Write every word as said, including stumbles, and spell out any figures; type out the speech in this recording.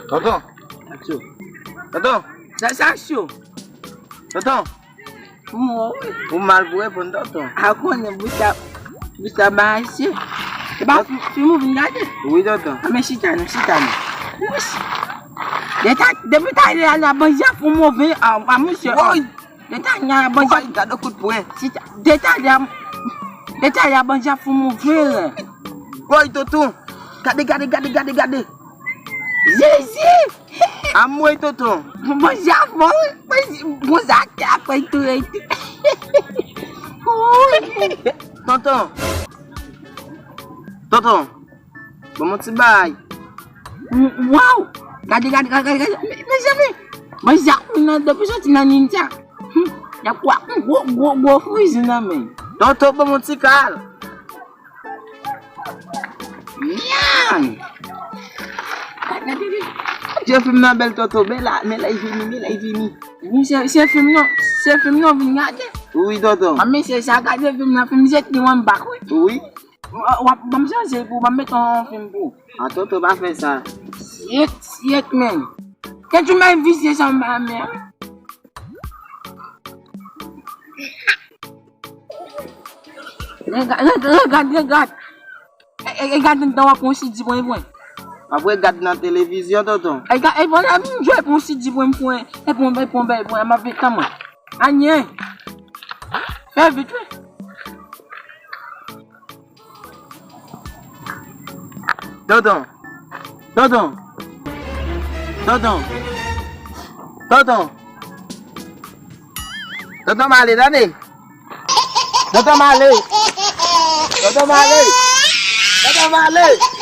Tonton. Aksyon. Tonton. Sa, sa aksyon. Tonton. Mwen, wi. Ou mal pou reponn, tonton. A konnen bouch la, bouch la mache. Se pa fi-, fim ou vin gade? Wi, tonton. A, men chita non, chita non. Wouch. Depi talè a la, bandi ap fè move, a, a, mesye. Woy! Depi talè a, bandi ap. Woy, gade kout pwen. Chita, depi talè a, depi talè a, bandi ap fè move. Woy, tonton. Gade, gade, gade, gade, gade. Jezi! Amwey, tonton. Bon, bon, bon, bon, bon, sa te apre tou, e tou. Tonton. Tonton. Bon, mon ti bay. Waw! Gade, gade, gade, gade, gade. Me, mezanmi. Bon, sa moun nan depi soti nan ninja. Hmm. Y ap kwa gwo, gwo, gwo fizi nan men. Tonton, bon, mon ti kal. Nyan! Jan fim nan bèl, tonton. Men la, men la, li vini, men la, li vini. Wi, se, se fim nan, se fim nan vin gade. Wi, tonton. A, mesye, sa gade fim nan, fim jet li wan bak, wi. Wi. W ap ban m chanje pou, ban m met yon fim pou. A, tonton, pa fè sa. Jet, jet, men. Kèt ou men visye sa m pa men. Regad, regad, regad. E, e, e gad anndan w ap pran yon sidi pwen pwen. W ap regad nan televizyon, tonton. E gad, e pran, e m jwe pran yon sidi pwen pwen. E pran, e pran, e pran, m ap vin tann mwen. Anyen. Fè vit, wi. Tonton. Tonton. Tonton. Tonton. Tonton Male, tande. Tonton Male. Tonton Male. Tonton Male.